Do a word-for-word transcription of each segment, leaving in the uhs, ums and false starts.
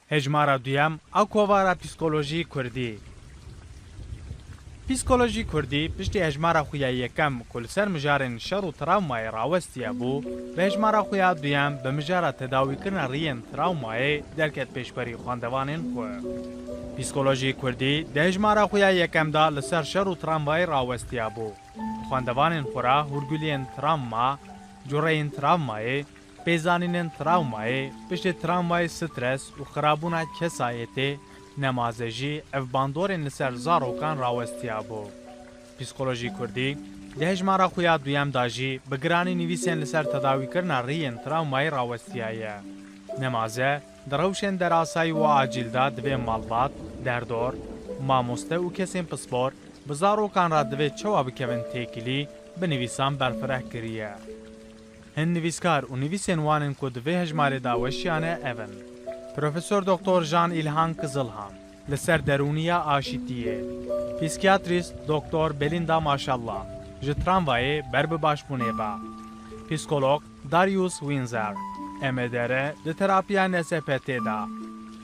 Hejmara duyem a kovara psîkolojî kurdî. Psîkolojî kurdî piştî hejmara xwe ya yekem ku li ser mijarên şer û travmayê rawestiye bû, bi hejmara xwe ya duyem bi mijara tedawîkirina riyên travmayê derket pêşberî xwendevanên xwe. Psîkolojî kurdî di hejmara xwe ya yekem de li ser şer û travmayê rawestiye bû. Xwendevanên xwe re hûrguliyên travma, cureyên travmayê, pêzanînên travmayê, piştê travmayê stres û xirabûna kesayetê, nemaze jî ev bandorên li ser zarokan rawestiya bû. Psîkolojî kurdî di hejmara xwe ya duyem de jî bi giranî nivîsên li ser tedawîkirina riyên travmayê rawestiyaye. Nemaze di rewşên derasayî û acîl de divê malbat, derdor, mamoste û kesên pispor bi zarokan re divê çawa bikevin têkilî, bi nivîsan berfireh kiriye. Hin nivîskar û nivîsên wan ên ku di vê hejmarê de weşiyane ev in: Profesor Doktor Jean Îlhan Kizilhan, li ser derûniya aşîtiyê; Psîkiyatrîst Doktor Belinda Maşallah, ji travmayê ber bi başbûnê ve; Psîkolog Darius Windsor, M D R di terapiya N S P T de;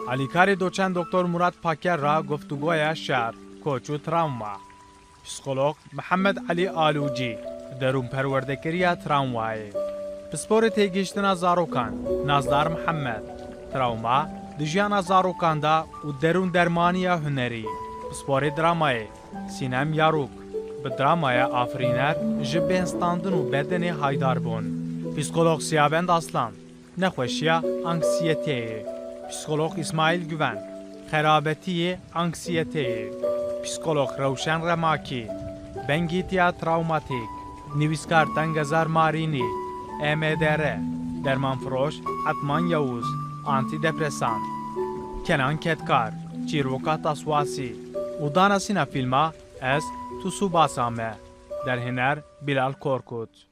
alîkarê doçent Doktor Murat Paker re guftûgoya şer, koç û travma; Psîkolog Mihemed Elî Alûcî, derûnperwerdekiriya travmayê; pisporê têgihiştina zarokan Nazdar Mihemed, travma di jiyana zarokan de û derûndermaniya hunerî; pisporê dramayê Sînem Yarûk, bi dramaya Afirîner ji bên standin û bedenê haydar bûn; psîkolog Siyabend Aslan, nexweşiya anksiyeteyê; psîkolog Îsmaîl Guven, xerabetiyê anksiyeteyê; psîkolog Rewşen Remakî, bengîtiya trawmatîk; nivîskar Tengezar Marînî, M D R; dermanfiroş Etman Yavuz, antîdepresan; Kenan Kedkar, çîroka Taswasî û danasîna fîlma Ez Tsubasa Me, derhêner Bilal Korkut.